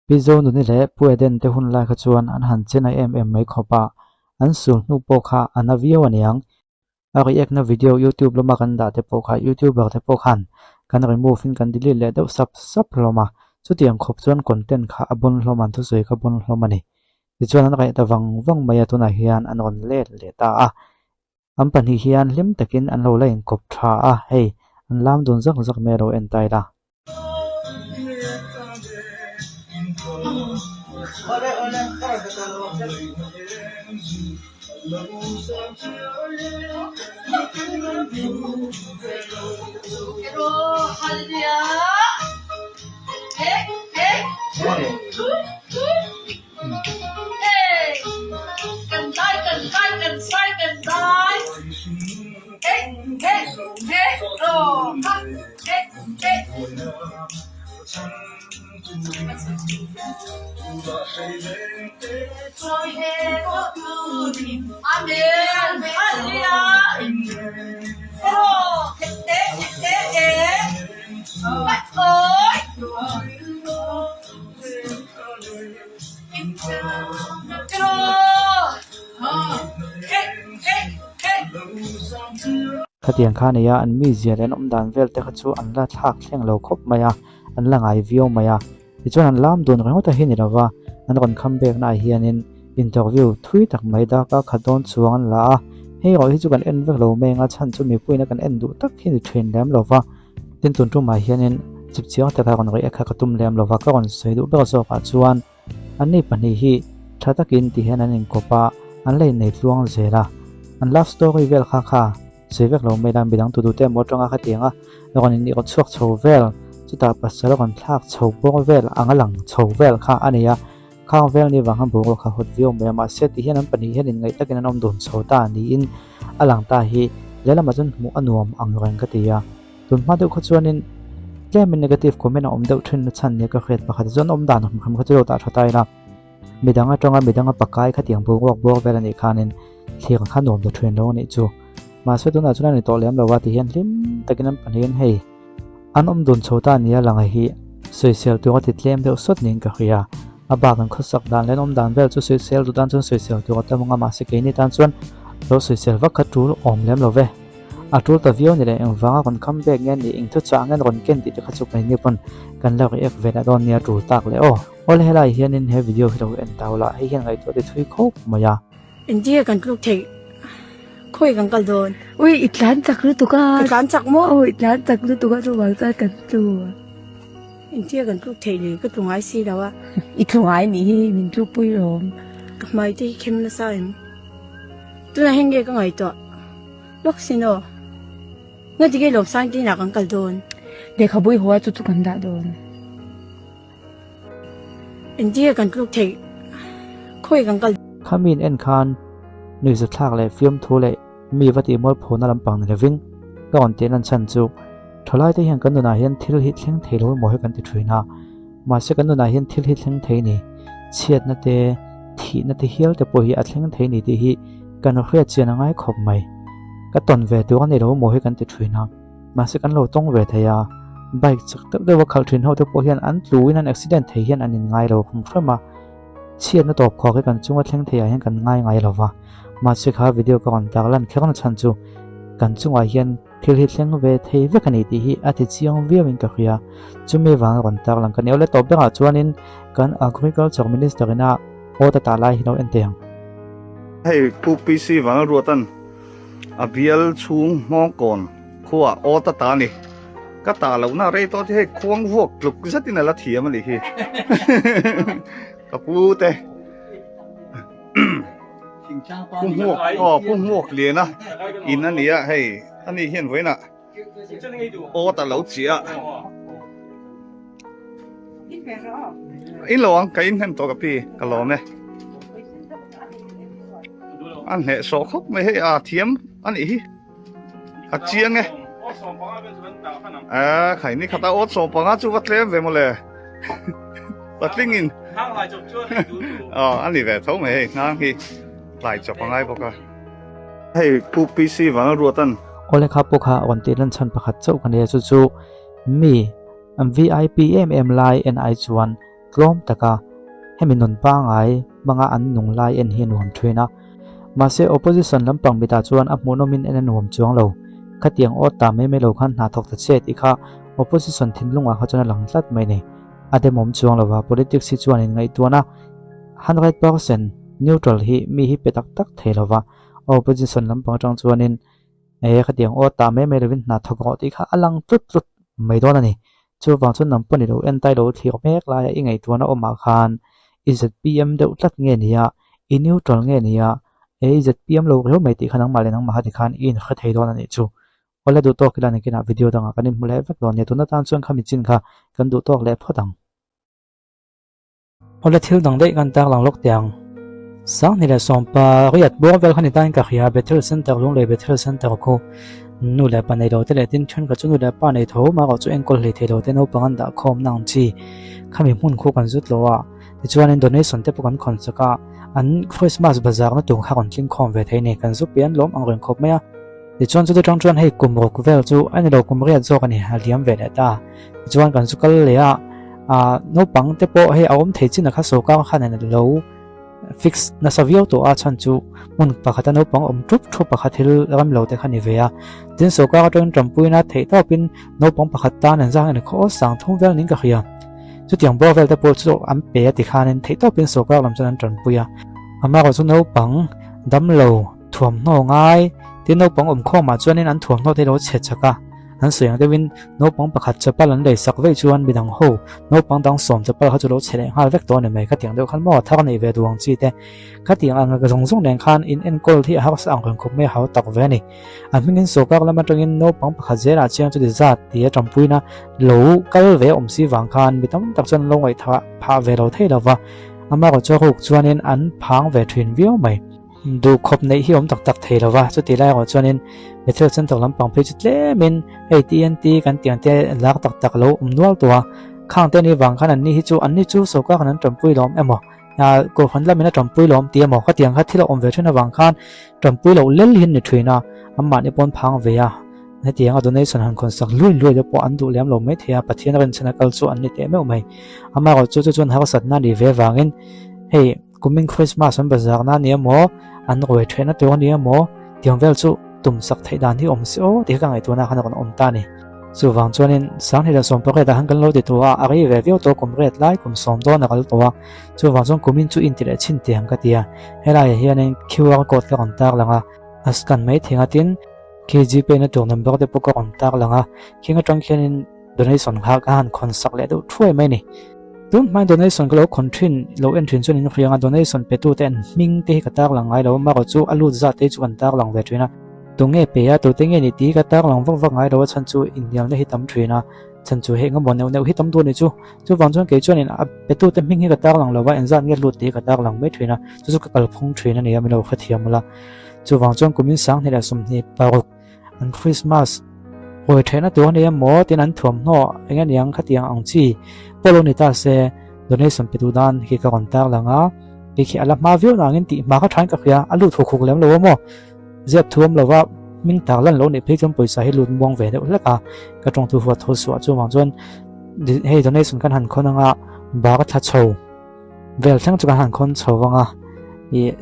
Pi Zonuni leh Pu Eden te hun lai kha chuan an han chenai em em mai khawp a, an sul hnu pawh kha a na viau aniang. A react na video youtube lama kan dah te pawh kha youtuber te pawh khan kan remove in kan delete leh deuh sap sap hlawm a, chutiang khawp chuan content kha a bawn hlawm an thusawi kha bawn hlawm a ni. Tichuan an reh ta vang vang mai a tunah hian an rawn let leh ta a, an pahnih hian hlim takin an lo la inkawp tha a, hei an lam dun zak zak mai a lo en ta ila. Khatiang kha nia an mizia leh an awm dan vel te kha chu an la thlak thleng lo khawp mai a, an la ngai viau mai a. Tichuan an lam dun ringawt a hi ni lova, an rawn kham bekna ah hianin interview thui tak mai dak a khat dawn chuang an la a. Hei erawh hi chu kan en vek lo mai ang a chhan chu mipuiin a kan en duh tak hi ni thin lem lova. Tin tun tumah hianin chip chiang taka rawn react kha ka tum lem lova, ka rawn sawi duh ber zawkah chuan Anni pahnih hi tha takin ti hian an inkawp a, an la innei tluang zel a. An love story vel kha kha sawi vek lo mai la, midang tu duhte emaw atanga khatiang a rawn in rawn chhuak chho vel, chutah pasal rawn thlak chho bawk vel ang a lang chho vel kha a ni a. Khang vel ni vang khan boruak kha hawt viau mai a, mahse ti hian an pahnih hian inngaih takin an awm dun chho ta niin a lang ta hi lehlamah chuan hmuh a nuam ang reng ka ti a. Tun hma deuh kha chuanin tlemin negative comment a awm deuh thin na chhan nia ka hriat pakhat chuan awm dan hrim hrim kha chu lo dah tha ta ila midang atanga midanga pakai khatiang boruak bawr vel anih khanin thlir kha nuam ta thin lo anih chu mahse tunah chuan a ni tawh lem lo a ti hian hlim takin an pahnihin hei an awm dun chho ta nia lang hi sawisel tur a ti tlem deuh sawt niin ka hria a bak an khawsak dan leh an awm dan vel chu sawisel duh tan chuan sawisel tur a tam ang a mahse keini tan chuan lo sawisel vak kha tul awm lem lo ve. A tul ta viau ni leh engvanga rawn kham bek nge ni, eng thuchah nge rawn ken tih te kha chu keini pawn kan la react ve leh dawn nia tul tak leh aw. Awle helai hianin he video hi lo en tau la, hei hian ngaihtuah ti thui khawp mai a. Engtinge kan tluk theih? Khawi kan kal dawn? Ui i tlan chak lutuk a. Ka tlan chak maw? Aw i tlan chak lutuk a chuvang chuan kan tlu. Engtinge kan tluk theih le? Ka tlu ngai si lo a. I tlu ngai nih hi min tlukpui rawm. Ka hmai te hi khem nasa em? Tunah hian nge ka ngaihtuah? Lawk sin aw. Nga tige lawm sang tin ah kan kal dawn. Lehkhabu i haw a chu chu kan dah dawn. Engtinge kan tluk theih khawi kan kal. Khamiin en khan nuihzathlak leh fiamthu leh mi va tih mualphona lampang ni lovin ka rawn tih lan chhan chu thalaite hian kan nunah hian thil hi thleng thei lo emaw hi kan ti thin a, mahse kan nunah hian thil hi thleng thei ni, chhiatna te, thihna te hial te pawh hi a thleng thei ni tih hi Kan hriat chian a ngai khawp mai. Ka tawn ve tur a ni lo maw hi kan ti thin a, mahse kan lo tawng ve thei a, bike chak deuh deuh a khalh thin ho te pawh hian an tlu in an accident thei hian an in ngai lo hrim hrim a, chhiatna tawp khawk hi kan chunga thleng thei ah hian kan ngai ngai lo va, mahse kha video ka rawn tar lan kher na chhan chu kan chungah hian thil hi thleng ve thei vek a ni tih hi a ti chiang viau in ka hria, chumi vanga rawn tar lang ka ni. Awle tawp berah chuanin kan agriculture minister ina Aw ta ta lai hi lo en teh ang. Hei Pu PC Vanlalruatan a bial chhung hmawngkawn khuaah aw ta ta a ni. Ka ta lohna rei tawh chu hei khuang vuak tluk zetin a la thiam a nih hi. Ka pu te Pu Hmuak aw Pu Hmuak liana in a ni a hei ani hian vawiinah Aw ta lo chiah. In lo ang ka in hnem tawh ka pi ka lawm e. An hneh sawh khawp mai hei a thiam a nih hi. A chiang e. A khai ni khata aw chaw panga chu va tlem ve mawle. Patling in. Aw a ni ve tho mai hei hnang hi tlai chawp a ngai bawk a. Hei Pu PC Vanlalruatan. Awle kha pawh kha rawn tih lan chhan pakhat chauh ka nia chu chu mi an VIP em em lai en ai chuan tlawm taka hemi nun pangai hmanga an nung lai en hi a nuam thin a. Mahse opposition lampang mitah chuan a hmuhnawmin en a nuam chuang lo. Khatiang aw ta mai mai lo khan hna thawk ta che tih kha opposition thinlungah kha chuan a lang tlat mai ni. A demawm chuang lo va, politics hi chuan inngaihtuahna 100% neutral hi mi hi pe tak tak thei lo va, opposition lampang atang chuanin e khatiang aw ta mai mai lovin hna thawk rawh tih kha a lang tlut tlut mai dawn a ni. Chuvang chuan nang pawh ni lo entai lo thlir mek laia i ngaihtuahna awmah khan i zpm deuh tlat nge nia, i neutral nge nia, e i zpm lo riau mai tih kha nangmah leh nangmah kha tikhan i inhre thei dawn a nih chu. Awle duh tawk ila nakinah video dangah kan inhmu leh vek dawn nia, tuna tan chuan khami chin kha kan duh tawk leh phawt ang. Awle thil dang daih kan tarlang lawk teh ang. Sanghni leh sawmpa riat bawr vel kha ni tain ka hria, Bethel Center Lunglei Bethel Center khu nu leh pa nei lo te leh tin thenkhat chu nu leh pa nei tho mah erawh chu enkawl hlei thei lo te naupang an dah khawm na ang chi khami hmun khu kan zut lo a, tichuanin donation te pawh kan khawn chak a, an Christmas bazar na tur kha rawn tling khawm ve thei ni, kan zu pian lawm ang reng khawp mai a. Tichuan chuti tang chuan hei kum ruk vel chu a ni lo kum riat zawk a ni a liam ve leh ta. Tichuan kan zu kal leh a, ah naupang te pawh hei a awm thei chin a kha sawrkar khan a lo fix nasa viau tawh a chhan chu hmun pakhata naupang awm thup thup pakhat thil ram lo te kha ni ve a. Tin sawrkar atangin tanpuina theih tawpin naupang pakhat tan an zang en khaw sang thum vel niin ka hria. Chutiang bawr vel te pawh chu an pe a tikhanin theih tawpin sawrkar lam chuan an tanpui a. Amaherawhchu chu naupang damlo Thuamhnaw ngai tin naupang awm khawmah chuanin an thuamhnaw te lo chhe chak a, an sawi ang deuhin naupang pakhat chapal an lei sak veih chuan midang ho naupang dang sawm chapal kha chu lo chhe leh nghal vek tawh a ni mai. Khatiang deuh khan maw thar nei ve duh ang chi te khatiang ang zawng zawng nen khan in enkawl hi a harsa ang reng khawp mai a hau tak ve a ni. An hmingin sawrkar lam atangin naupang pakhat zelah chiang chuti zat tia tanpuina lo kal ve awm si vang khan mi tam tak chuan an lo ngaihthah phah ve lo thei lo va, amaherawhchu ruk chuanin an phang ve thin viau mai. Duh khawp neih hi awm tak tak thei lo va, chuti lai erawh chuanin Bethel Center lampang phei chu tlemin hei TNT kan tih ang te lak tak tak lo awm nual tawh a, khang te ni vang khan anni hi chu anni chu sawrkar khan an tanpui lawm emaw ah kohhran lamin a tanpui lawm tih emaw khatiang kha thil a awm ve thin avang khan tanpui loh lel hi an ni thin a, anmahni pawn phang ve a, hetiang a donation han khawn sak luai luai te pawh an duh lem lo mai thei a, Pathian rinchhan a kal chu an ni teh meuh mai. Amaherawhchu chu chu chuan harsatna a nih ve vangin hei. Kumin Christmas an bazar na nia maw, an ruai theihna tur a nia maw, tiang vel chu tum sak theih dan hi awm se aw tih kha ka ngaihtuahna khan a rawn awm ta a ni. Chuvang chuanin Sanghni leh Sawmpariat ah khan kan lo ti tawh a, a rei ve viau tawh kum riat lai kum sawm dawn a kal tawh a, chuvang chuan kumin chu inti leh chhin teh ang ka ti a, helaiah hianin QR code ka rawn tar lang a, a scan mai thei ang a tin khi Gpay na tur number te pawh ka rawn tar lang a, khing atang khianin Donation kha ka han khawn sak leh deuh thuai mai a ni. Tun hmain donation ka lo khawn thin lo en thin chuan in hriang a, donation pe tute an hming te hi ka tar lang ngai lo a, marawh chu a lut zat te hi chu kan tar lang ve thin a. Tunge pe a, tute nge ni tih hi ka tar lang vak vak ngai lo a, chhan chu inhnialna hi tam thin a, chhan chu heng emaw neuh neuh hi tam duh a ni chu. Chuvang chuan kei chuanin a pe tute hming hi ka tar lang lo va, engzat nge lut tih hi ka tar lang mai thin a, chu chu ka kalphung thin a ni a, min lo hrethiam ula. Chuvang chuan kumin 20 leh 26 An Christmas hawi theihna tur a ni emaw tin an thuamhnaw eng aniang khatiang ang chi pawh lo ni ta se donation pe duh dan khi ka rawn tar lang a, kei khi a la hma viau nangin tih hma kha thain ka hria, a lut huk huk lem lo a maw ziap thuam lova hming tar lan lo nih phei chuan pawisa hi lut muang ve deuh hlek a, ka tawngthu huat tho suah chuvang chuan hei donation kan han khawn anga bar thla chho. Vel thleng chu kan han khawn chho vang a, ih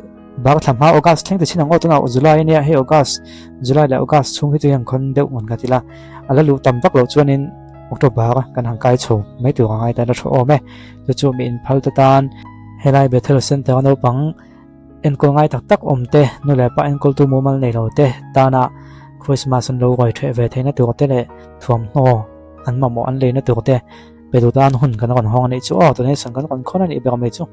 bar thla hma August thleng ti chin ang aw tunah July ania hei August July leh August chhung hi chu hian khawn deuh ngun ka ti la, a la luh tam vak loh chuanin October kan han kai chho mai tur a ngai ta la thu awm e, chu chu mi inphal te tan helai Bethel Center a naupang enkawl ngai tak tak awm te nu leh pa enkawltu mumal nei lo te tana Christmas an lo ruai ṭheh ve theihna tur te leh thuamhnaw an mamawh an leina tur te. Pe duh tan hun kan rawn hawng a nih chu aw, donation kan rawn khawn a nih ber mai chu.